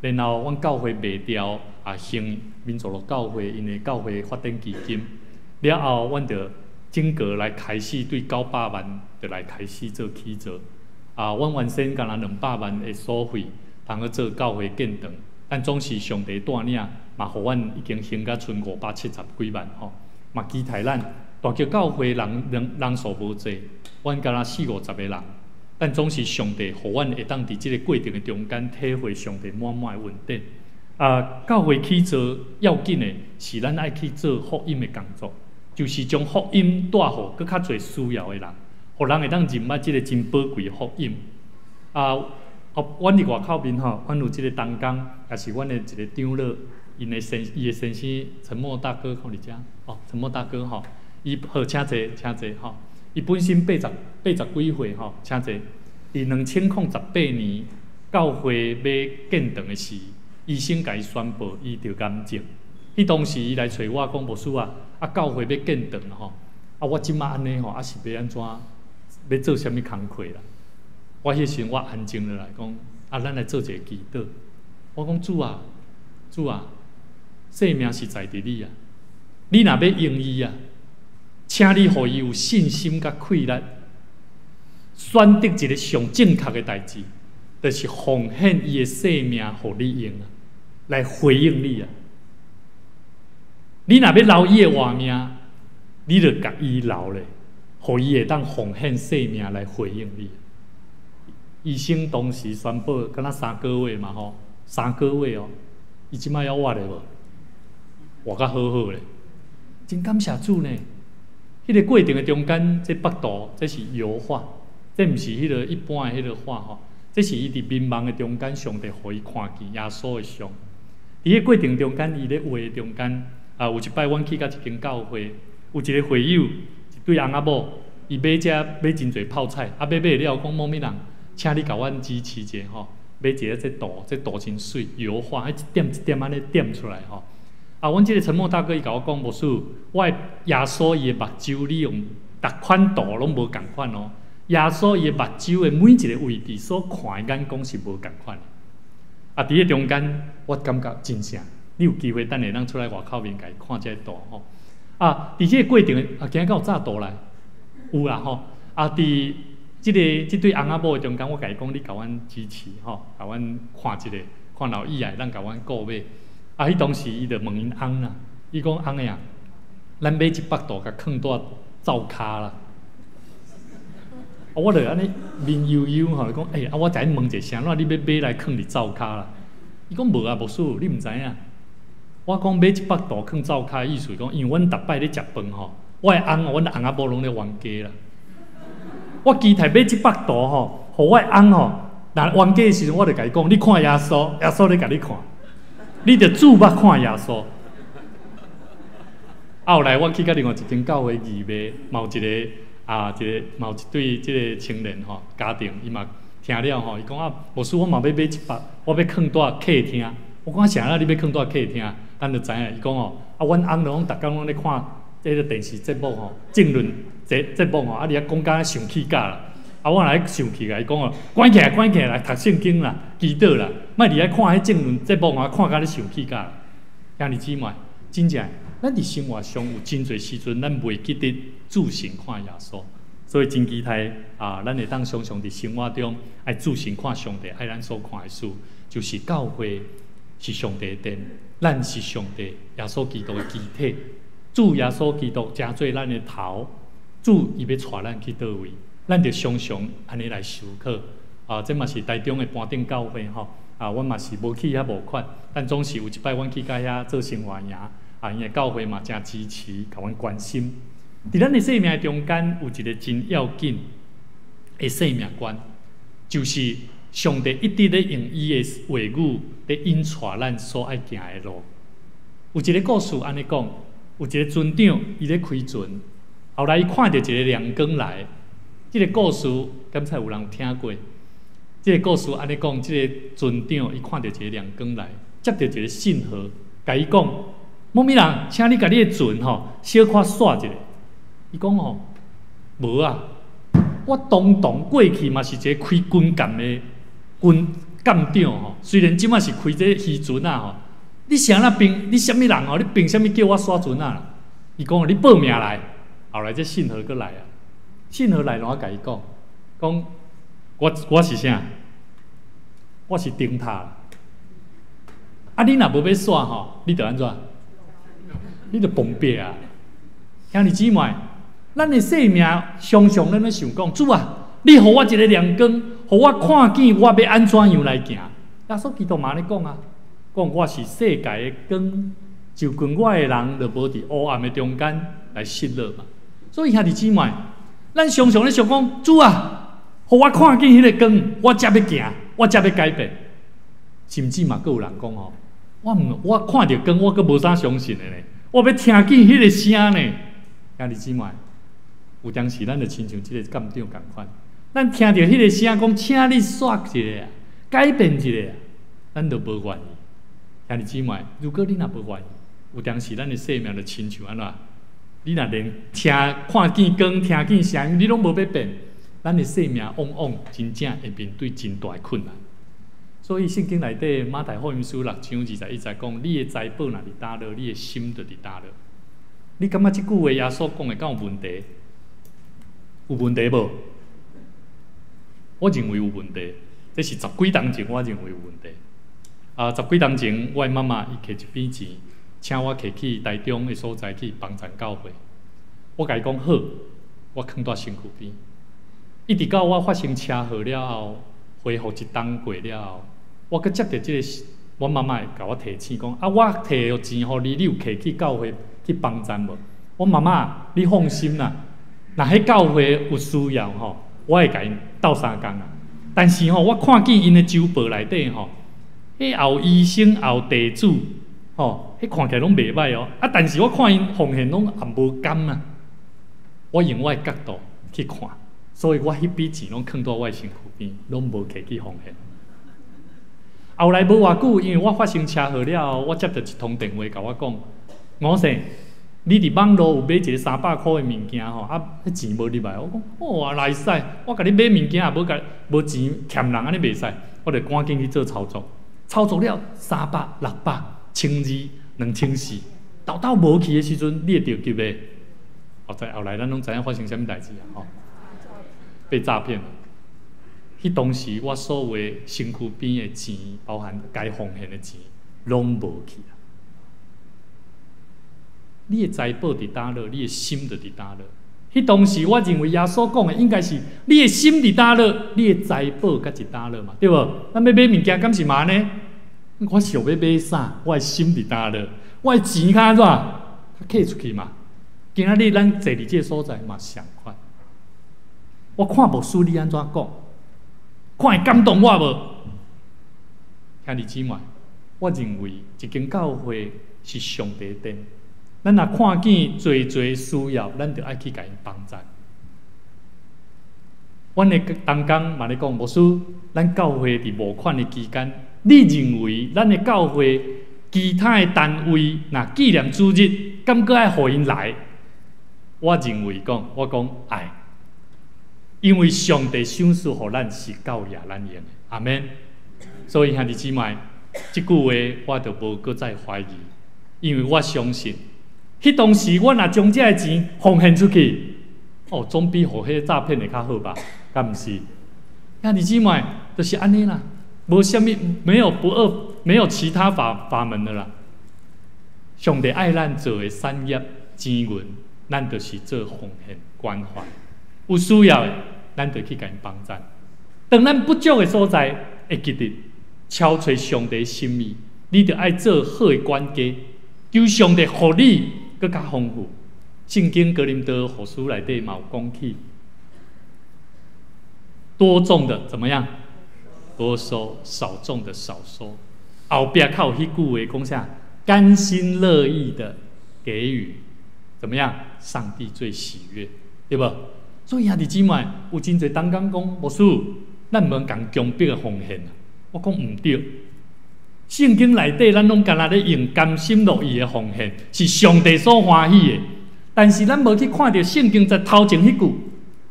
然後阮教會賣掉啊，興民族樂教會𪜶的教會發展基金，了後阮就整個來開始對900萬就來開始做起造。啊，阮原先干焦200萬的所費，通去做教會建堂，但總是上帝帶領，嘛予阮已經興甲賰570幾萬吼，嘛期待咱大橋教會人人人數無濟，阮干焦四五十个人，但總是上帝予阮會當佇這個過程的中間體會上帝滿滿的恩典。啊，教會起造要緊的是咱愛去做福音的工作，就是將福音帶予閣較濟需要的人，予人會當認捌這個真寶貴的福音。啊，哦，阮佇外口面吼，阮有這個同工，也是阮的一個長老，伊的先生陳默大哥，看佇遮，哦，陳默大哥吼，伊好，請坐，請坐吼。伊本身八十幾歲吼，請坐。佇2018年教會欲建堂的時，醫生共伊宣布伊得癌症。彼當時伊來揣我講，牧師啊，啊教會欲建堂吼，啊我這馬按呢吼，啊是欲按怎，欲做啥物工課啦？我彼時陣我安靜落來講，啊咱來做一个祈禱。我講主啊，主啊，生命是在佇你啊，你若欲用伊啊，請你予伊有信心佮氣力，選擇一个上正確的代誌，就是奉獻伊的生命予你用啊，來回應你啊。你若欲留伊的活命，你就共伊留咧，予伊會當奉獻生命來回應你。醫生當時宣布，敢若3個月嘛吼，三個月哦，伊這擺猶活咧無？活甲好好咧，真感謝主呢。彼個過程的中間，這幅圖，這是油畫，這毋是彼個一般的彼個畫吼，這是伊佇迷茫的中間，上帝予伊看見耶穌的像。佇彼個過程中間，伊咧畫的中間，啊，有一擺阮去到一間教會，有一個會友，一對翁仔某，伊買遮買真濟泡菜，啊買買了講某物人，請你共阮支持者吼，買一个這圖，這圖真媠，油畫，彼一點一點按呢點出來吼。啊，阮這個陳默大哥伊共我講，牧師，我的耶穌伊的目睭，你用逐款圖攏無仝款哦。耶穌伊的目睭的每一個位置所看的眼光是無仝款的。啊，佇彼中間，我感覺真正，你有機會等下咱出來外口面共伊看這个圖吼。啊，佇這個過程，啊，今日敢有早圖來？有啦吼。啊，佇這个這對翁仔某的中間，我共伊講，你共阮支持吼，共阮看一下，看若有意愛，咱共阮購買。啊，彼當時伊就問𪜶翁啦，伊講翁仔啊，咱買一幅圖，共囥佇灶跤啦。啊，我就按呢面憂憂吼，講欸，啊，我共你問一下，啥物你欲買來囥佇灶跤啦？伊講無啊，牧師，你毋知影。我講買一幅圖囥灶跤，意思講，因為阮逐擺咧食飯吼，我的翁，阮翁仔某攏咧冤家啦。我期待買這幅圖吼，予我的翁吼，若冤家的時陣，我就共伊講，你看耶穌，耶穌咧共你看，你著注目看耶穌。後來我去到另外一間教會義賣，嘛有一个啊，一个嘛有一對這个青年吼家庭，伊嘛聽了吼，伊講啊，牧師，我嘛欲買一幅，我欲囥佇客廳。我講啥啦？你欲囥佇客廳？咱就知影，伊講哦，啊，阮翁攏逐工攏咧看這个電視節目吼，政論節目吼，啊，佇遐講甲生氣甲啦。啊，我來生氣共伊講哦，趕起來，趕起來來讀聖經啦，祈禱啦，莫佇遐看彼政論節目啊，看甲你生氣甲。兄弟姊妹，真正，咱佇生活上有真濟時陣，咱袂記得注神看耶穌，所以真期待啊，咱會當常常佇生活中愛注神看上帝愛咱所看的事，就是教會是上帝的殿，咱是上帝耶穌基督的肢體。主耶穌基督成做咱的頭，主伊欲帶咱去佗位，咱著常常按呢來思考。啊，這嘛是台中的搬頂教會吼，啊，阮嘛是無去遐募款，但總是有一擺阮去共遐做生活營，啊，𪜶的教會嘛誠支持，共阮關心。佇咱的生命中間有一个真要緊的生命觀，就是上帝一直咧用伊的話語咧引帶咱所愛行的路。有一个故事按呢講，有一个船長伊咧開船，後來伊看著一个亮光來。這个故事敢猜有人有聽過？這个故事按呢講，這个船長伊看著一个亮光來，接著一个信號，共伊講：某某人，請你共你的船吼小可煞一下。伊講吼，無啊，我當當過去嘛是一个開軍艦的軍艦長吼，雖然這擺是開這漁船仔吼，你啥人憑？你啥物人吼？你憑啥物叫我煞船仔？伊講你報名來，後來這信號閣來啊，信號來，我共伊講，講我是啥？我是燈塔。啊，你若無欲煞吼，你著按怎？你著碰壁啊！兄弟姊妹，咱的生命常常咱咧想講，主啊，你予我一个亮光，予我看見我欲按怎樣來行。耶穌基督嘛按呢講啊，講我是世界的光，就近我的人就無佇黑暗的中間來失落嘛。所以兄弟姊妹，咱常常咧想講，主啊，予我看見彼个光，我才欲行，我才欲改變。甚至嘛，閣有人講吼，我毋，我看著光，我閣無啥相信的呢。我欲聽見彼个聲呢。兄弟姊妹，有當時咱就親像這个艦長仝款，咱聽著彼个聲講，請你煞一下，改變一下，咱就無願意。兄弟姊妹，如果你若無願意，有當時咱的生命就親像按怎？你若連聽看見光、聽見聲音，你攏無欲變，咱的生命往往真正會面對真大的困難。所以聖經內底馬太福音書六章二十一節講：你的財寶若佇佗落，你的心就佇佗落。你感覺這句話耶穌講的敢有問題？有問題無？我認為有問題。這是十幾冬前，我認為有問題。啊，十幾冬前，我的媽媽伊摕一筆錢，請我摕去台中的所在去幫贊教會。我共伊講好，我囥佇身軀邊。一直到我發生車禍了後，恢復一冬過了後，我閣接著這个，阮媽媽會共我提醒講：啊，我提錢予你，你有摕去教會去幫贊無？我媽媽，你放心啦，若彼教會有需要吼，我會共𪜶鬥相共啊。但是吼，我看見𪜶的週報內底吼，彼有醫生，也有地主，吼，彼看起來攏袂䆀哦。啊，但是我看𪜶奉獻攏也無甘啊。我用我的角度去看，所以我彼筆錢攏囥佇我的身軀邊，攏無摕去奉獻。後來無偌久，因為我發生車禍了後，我接著一通電話，共我講：吳生，你佇網路有買一个三百箍的物件吼，啊，彼錢無入來。我講，哦，來使，我共你買物件也無共無錢欠人，按呢袂使，我著趕緊去做操作。操作了三百、六百、千二、兩千四，沓沓無去的時陣，你會著急的。後在後來，咱攏知影發生啥物代誌啊？吼，被詐騙。彼當時我所有的身軀邊的錢，包含該奉獻的錢，攏無去啊！你的財寶佇佗落，你的心就佇佗落。彼當時我認為耶穌講的應該是你的心佇佗落，你的財寶閣佇佗落嘛，對無？咱欲買物件敢是嘛按呢？我想欲買啥，我的心佇佗落，我的錢較按怎？較揢出去嘛。今仔日咱坐佇這个所在嘛相仝。我看牧師你按怎講？看會感動我無？兄弟姊妹，我認為一間教會是上帝的殿。咱若看見濟濟需要，咱就愛去共𪜶幫贊。阮的同工嘛咧講，牧師，咱教會佇募款的期間，你認為咱的教會其他的單位若紀念主日，敢閣愛予𪜶來？我認為講，我講愛。因為上帝賞賜予咱是夠額咱用的，阿們。所以兄弟姊妹，這句話我就無閣再懷疑，因為我相信，彼當時我若將這个錢奉獻出去，哦，總比予彼个詐騙的較好吧？敢毋是？兄弟姊妹，就是按呢啦，無啥物，沒有不二，沒有其他法門的啦。上帝愛咱做的產業，錢銀，咱就是做奉獻關懷；有需要的，咱就去共𪜶幫贊。當咱不足的所在，會記得敲揣上帝心意，你著愛做好的管家，求上帝予你閣較豐富。聖經哥林多後書內底嘛有講起，多種的怎麼樣？多收；少種的少收。後壁較有彼句話講啥？甘心樂意的給予，怎麼樣？上帝最喜悅，對無？所以兄弟姊妹，有真濟同工講，牧師，咱毋通共強迫的奉獻。我講毋對，聖經內底咱攏干焦咧用甘心樂意的奉獻，是上帝所歡喜的。但是咱無去看著聖經在頭前彼句，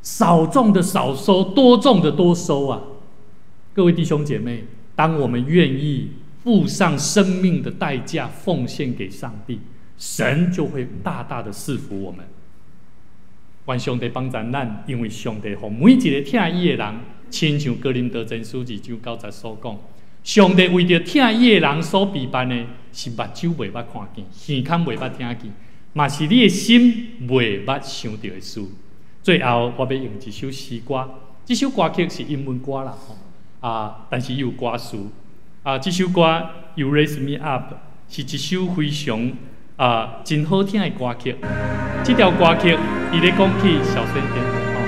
少種的少收，多種的多收啊！各位弟兄姐妹，當我們願意付上生命的代價奉獻給上帝，神就會大大的賜福我們。願上帝幫助咱，因為上帝予每一個疼伊的人，親像哥林多前書2章9節所講，上帝為著疼伊的人所備辦的，是目睭袂捌看見，耳孔袂捌聽見，嘛是你的心袂捌想著的事。最後，我欲用一首詩歌，這首歌曲是英文歌啦，吼啊，但是伊有歌詞啊。這首歌《You Raise Me Up》是一首非常啊真好聽的歌曲。這條歌曲伊咧講起小聲點吼。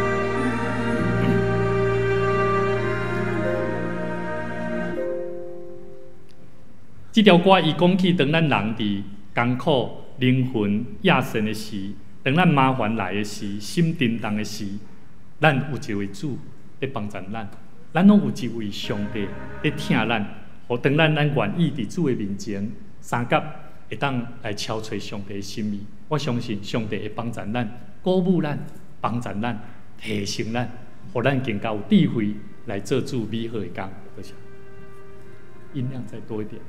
這條歌伊講起當咱人佇艱苦、靈魂壓神的時，當咱麻煩來的時，心沉重的時，咱有一位主咧幫助咱，咱攏有一位上帝咧疼咱，予當咱願意佇主的面前相佮會當來敲揣上帝的心意。我相信上帝會幫助咱、鼓舞咱、幫助咱、提升咱，予咱更加有智慧來做主美好的工。多謝。音量再多一點。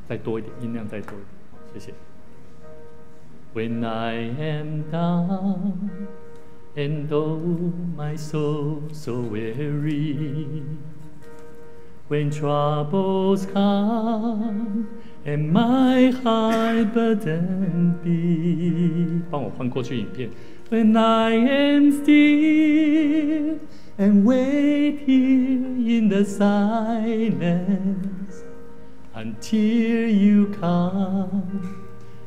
再多一點，音量再多一點，謝謝。When I am down and oh my soul so weary, when troubles come and my heart burdened be，幫我換過去影片。When I am still and wait here in the silence until you come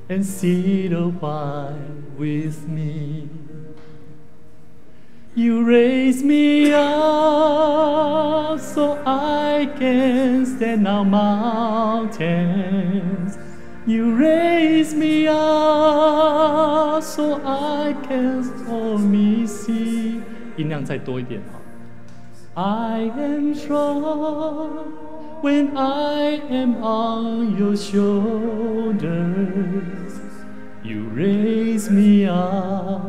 and sit a while with me. You raise me up so I can stand on mountains. You raise me up so I can stormy sea. 音量再多一點哈。I am strong when I am on your shoulders. You raise me up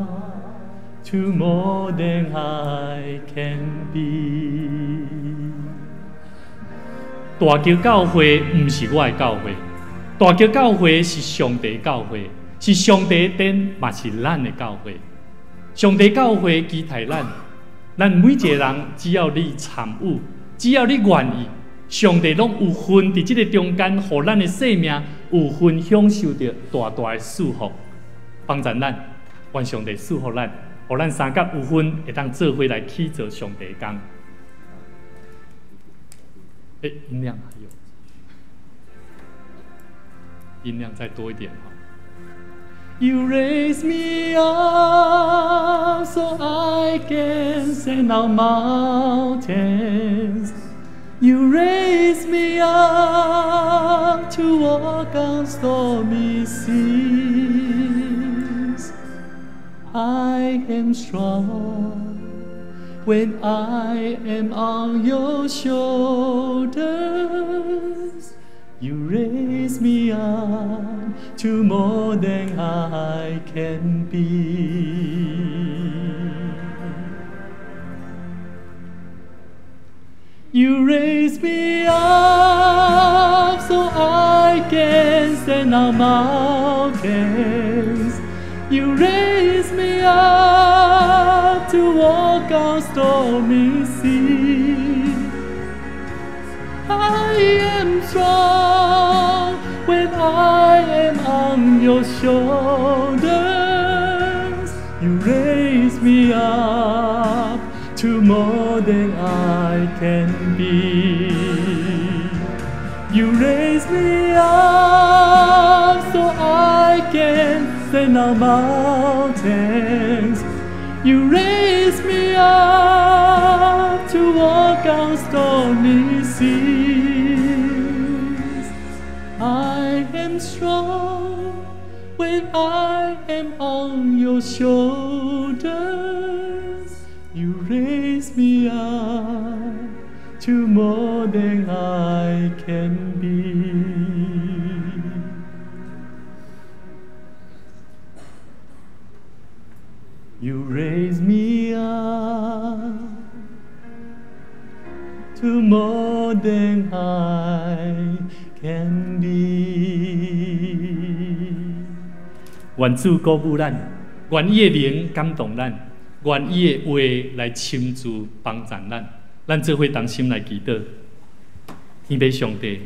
to more than I can be。大橋教會毋是我的教會，大橋教會是上帝教會，是上帝的殿，嘛是咱的教會。上帝教會期待咱，咱每一個人只要你參與，只要你願意，上帝攏有份佇這個中間，予咱的生命有份享受著大大的祝福，幫助咱，願上帝賜福咱，予咱相佮有份會當做伙來去做上帝的工。欸，音量還有，音量再多一點哈。You raise me up so I can stand on mountains. You raise me up to walk on stormy seas. I am strong when I am on your shoulders. You raise me up to more than I can be. You raise me up so I can stand on mountains. You raise me up to walk on stormy seas. I am strong Shoulders. You raise me up to more than I can be. You raise me up so I can stand on mountains. You raise me up to walk on stormy seas. I am strong when I am on your shoulders. You raise me up to more than I can be. You raise me up to more than I can be. 願主鼓舞咱，願伊的靈感動咱，願伊的話來親自幫助咱。咱做伙同心來祈禱，天父上帝，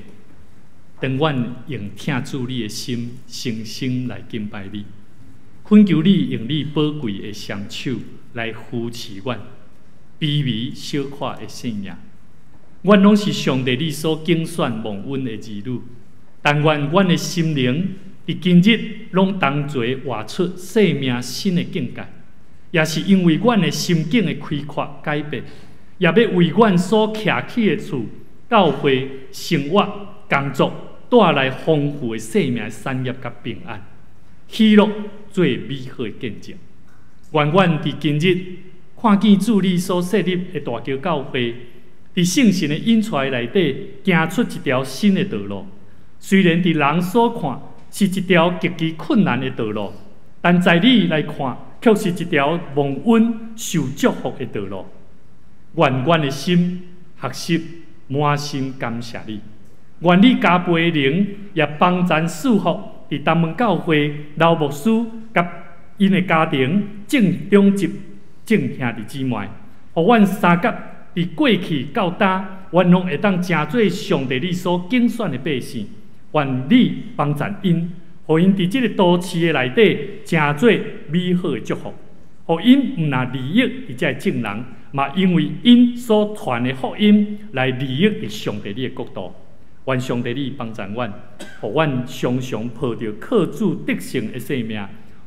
當阮用疼主你的心，誠心來敬拜你，懇求你用你寶貴的雙手來扶持阮卑微小可的生命。阮攏是上帝你所揀選蒙恩的兒女，但願阮的心靈佇今日攏同齊活出生命新的境界，也是因為阮的心境的開闊改變，也欲為阮所徛起的厝、教會、生活、工作帶來豐富的生命產業佮平安、喜樂，做美好的見證。願阮佇今日看見主你所設立的大橋教會，佇聖神的引帶內底，行出一條新的道路。雖然佇人所看是一條極其困難的道路，但在你來看，卻是一條蒙恩受祝福的道路。願阮的心學習滿心感謝你，願你加倍的靈也幫贊賜福佇東門教會劉牧師佮𪜶的家庭眾長執眾兄弟姊妹，予阮三甲佇過去到今，阮攏會當成做上帝你所揀選的百姓。願你幫贊𪜶，予𪜶佇這个都市的內底成做美好的祝福，予𪜶毋但利益佇遮眾人，嘛因為𪜶所傳的福音來利益佇上帝你的國度。願上帝你幫贊阮，予阮常常抱著靠主得勝的生命、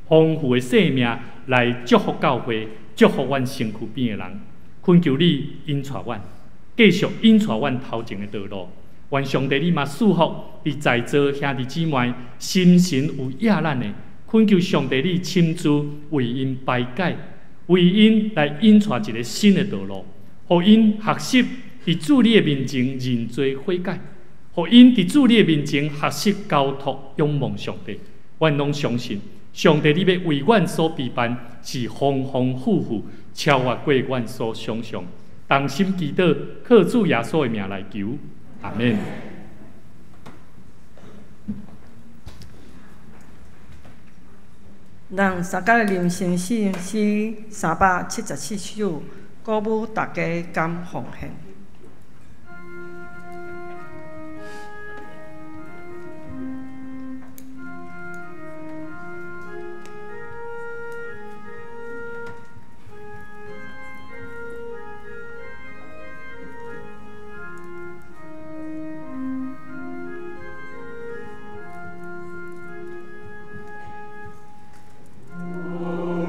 豐富的生命來祝福教會、祝福阮身軀邊的人。懇求你引帶阮，繼續引帶阮頭前的道路。願上帝你嘛賜福佇在座兄弟姊妹心神有壓力的，懇求上帝你親自為𪜶排解，為𪜶來引帶一个新的道路，予𪜶學習佇主你的面前認罪悔改，予𪜶佇主你的面前學習交託仰望上帝。阮攏相信，上帝你欲為阮所備辦是豐豐富富，超越過阮所想象。同心祈禱，靠主耶穌的名來求，阿們。咱三甲來吟聖詩377首，鼓舞大家敢奉獻。Oh,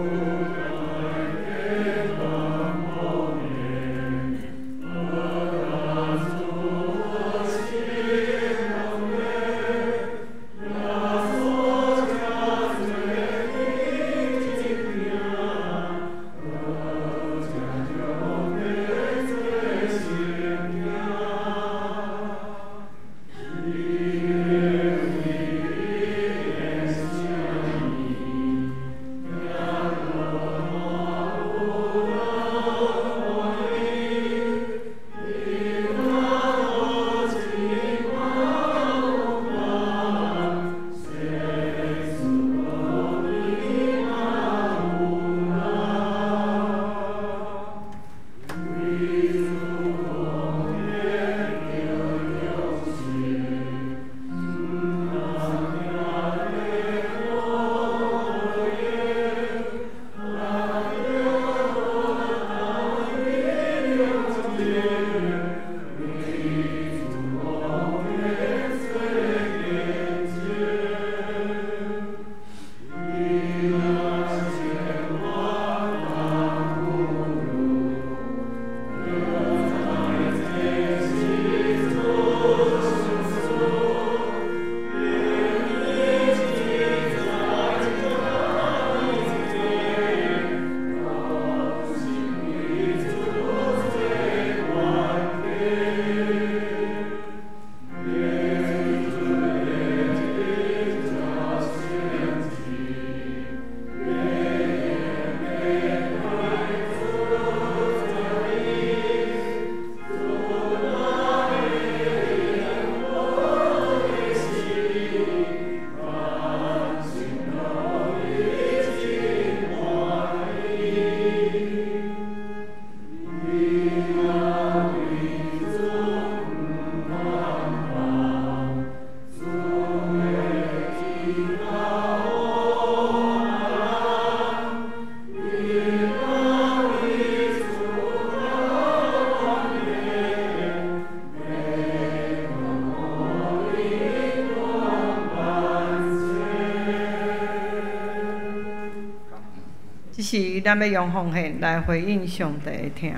咱欲用奉獻來回應上帝的疼。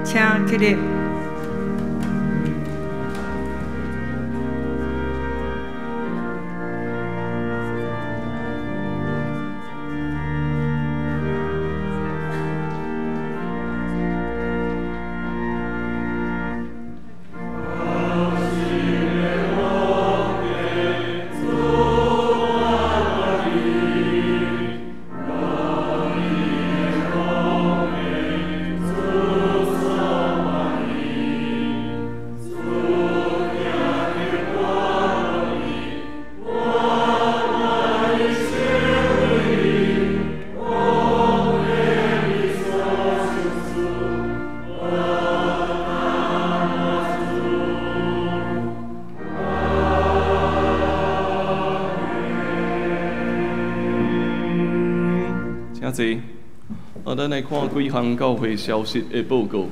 請起立。請坐。咱來看幾項教會消息的報告。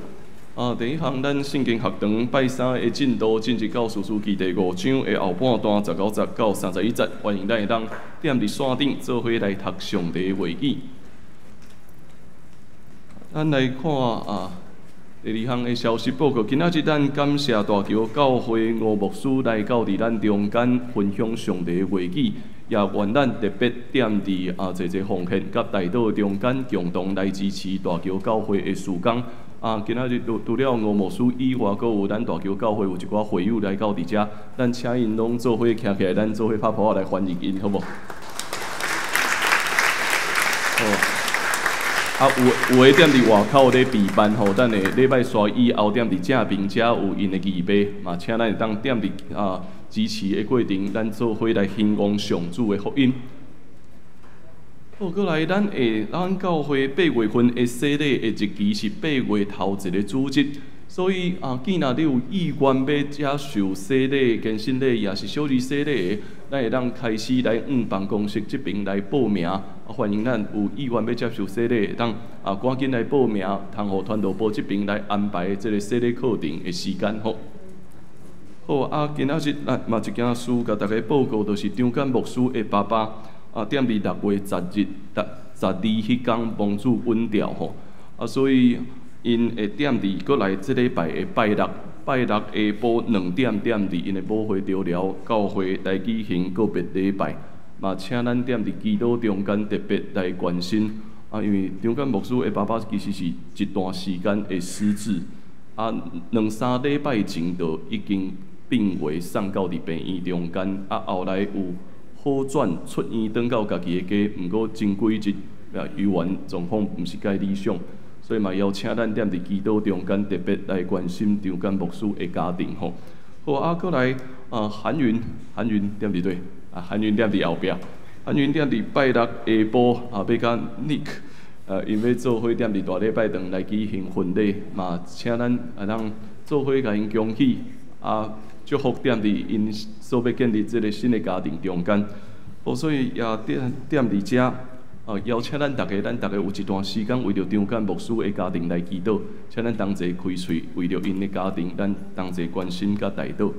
第一項，咱聖經學堂拜三的進度進入到士師記第五章的後半段19節到31節，歡迎咱會當踮佇線頂做伙來讀上帝的話語。咱來看第二項的消息報告。今仔日咱感謝大橋教會吳牧師來到佇咱中間分享上帝的話語，也願咱特別踮佇濟濟奉獻佮代禱中間，共同來支持大橋教會的事工。今仔日除了吳牧師以外，閣有咱大橋教會有一寡會友來到佇遮，咱請𪜶攏做伙徛起來，咱做伙拍噗仔來歡迎𪜶，好無？好。有的踮佇外口咧備辦吼，等下禮拜煞以後踮佇正面遮有𪜶的預備，嘛請咱會當踮佇支持的過程，咱做伙來興旺上主的福音。好，閣來咱教會八月份的洗禮的日期是八月頭一个主日，所以既若你有意願欲接受洗禮、堅振禮，抑是小兒洗禮的，咱會當開始來往辦公室這爿來報名。歡迎咱有意願欲接受洗禮，會當趕緊來報名，通予傳道部這爿來安排這个洗禮課程的時間吼。好，今仔日咱嘛一件事，共大家報告，就是張簡牧師的爸爸踮佇6月10日、12彼工蒙主允調吼。所以𪜶會踮佇閣來這禮拜的拜六，拜六下晡2點踮佇𪜶的母會中寮教會來舉行告別禮拜。嘛，請咱踮佇祈禱中間特別來關心。因為張簡牧師的爸爸其實是一段時間的失智。啊，两三礼拜前就已经病危送到伫病院中间，啊，后来有好转出院，转到家己的家，毋过前几日啊，犹原状况毋是介理想，所以嘛邀请咱踮伫祈祷中间特别来关心张简牧师的家庭吼。好啊，阁来啊，韩云，韩云踮伫佗？啊，韩云踮伫后壁，韩云踮伫拜六下晡啊，欲佮 Nick，𪜶欲做伙踮伫大礼拜堂来举行婚礼，嘛请咱会当做伙共𪜶恭喜，啊，祝福踮伫𪜶所欲建立这个新的家庭中间。哦，所以也踮踮伫遮，邀请咱逐家，咱逐家有一段时间为著张简牧师的家庭来祈祷，请咱同齐开喙，为著𪜶的家庭，咱同齐关心佮代祷。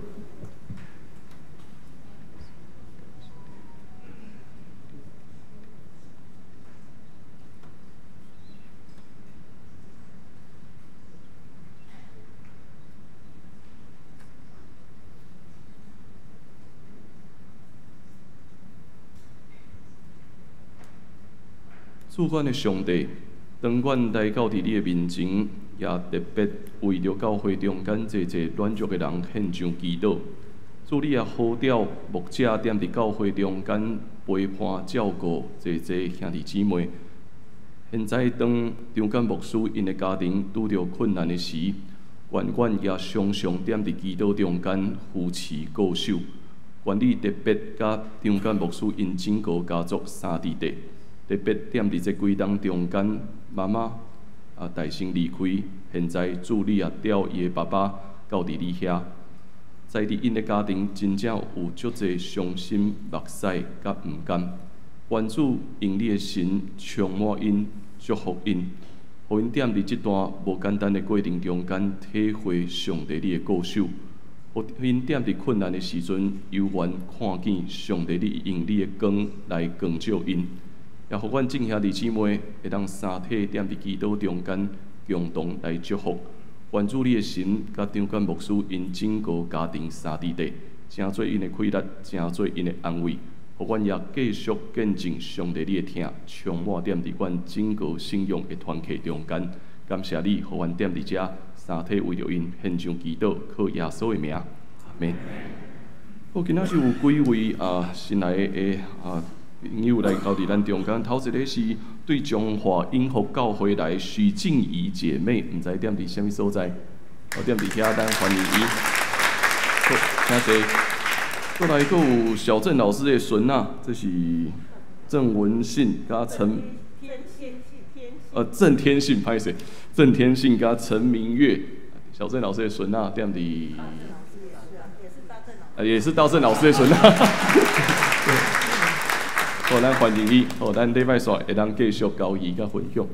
主阮的上帝，当阮来到伫你的面前，也特别为著教会中间济济软弱的人献上祈祷。主你也呼召牧者踮伫教会中间陪伴照顾济济兄弟姊妹。现在当张简牧师𪜶的家庭拄著困难的时，愿阮也常常踮伫祈祷中间扶持顾守。愿你特别佮张简牧师𪜶整个家族三弟弟。特别踮伫这几冬中间，妈妈啊大声离开，现在主你也调伊的爸爸到伫你遐，在伫𪜶的家庭真正有足济伤心、目屎佮毋甘。愿主用你的神充满𪜶，祝福𪜶，予𪜶踮伫这段无简单的过程中间，体会上帝你的顾守，予𪜶踮伫困难的时阵，犹原看见上帝你用你的光来光照𪜶。也予阮众兄弟姊妹会当三体踮伫祈祷中间，共同来祝福。愿主你的神佮张简牧师𪜶整个家庭三弟弟，成做𪜶的气力，成做𪜶的安慰。予阮也继续见证上帝你的疼，充满踮伫阮整个信仰的团契中间。感谢你，予阮踮伫遮三体为著𪜶献上祈祷，靠耶稣的名，阿们。好，今仔日有几位啊新来的啊朋友来到伫咱中间，头一个是对彰化永福教会来许静怡姐妹，毋知踮伫啥物所在？我踮伫遐，咱欢迎伊。好，请坐。阁来阁有小郑老师的孙仔，这是郑文信佮陈郑天信，歹势，郑天信佮陈明月，小郑老师的孙仔踮伫，也是大郑老师的孙仔。好，咱欢迎伊。好，咱礼拜四会当继续交易佮分享。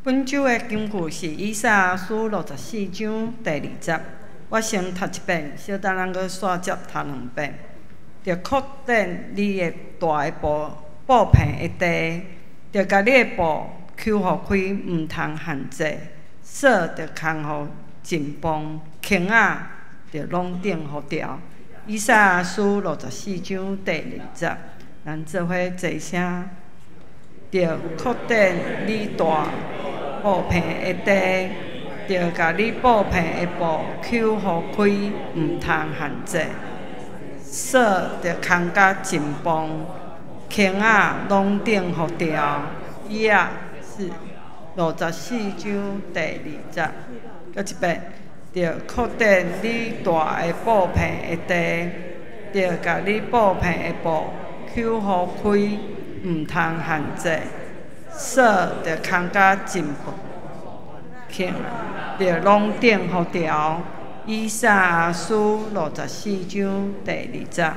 本周的经句是以赛亚书64章第二节。我先读一遍，小等咱阁煞接读两遍。著扩展你的大的布布片的地，著共你的布搝予开，毋通限制；索著牵予尽崩，绳仔著拢顶予牢。以赛亚书64章第二节，咱做伙齐声。著扩展你大布片的地，著共你布片的布搝予开，毋通限制；索著牵甲尽崩，绳仔拢顶予牢。以下是64章第二节，阁一遍。著扩展你大的布片的地，著共你布片的布搝予开，毋通限制；索著牵甲尽崩，绳著拢顶予牢。以赛亚书64章第二节。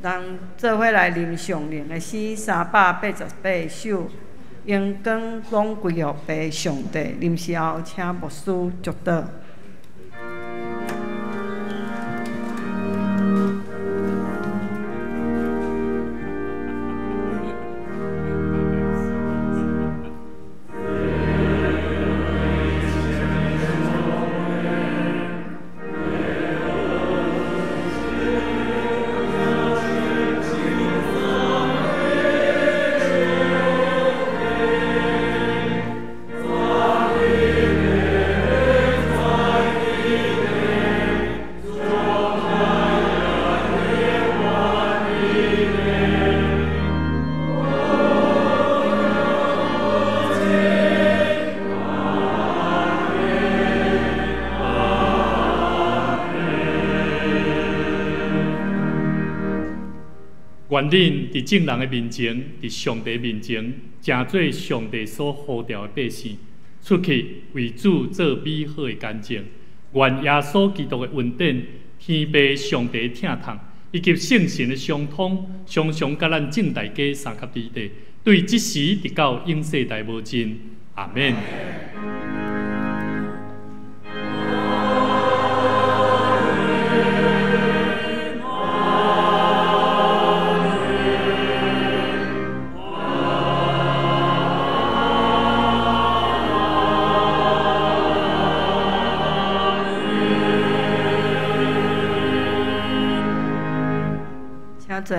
咱做伙来啉上灵的诗388首，荣光拢归予父上帝。临时后，请牧师祝祷。願恁佇眾人的面前，佇上帝面前，成做上帝所呼召的百姓，出去為主做美好的見證。願耶穌基督的恩典、天父上帝疼痛，以及聖神的相通，常常佮咱眾大家相佮佇底，對這時直到永世代無盡。阿們。請坐。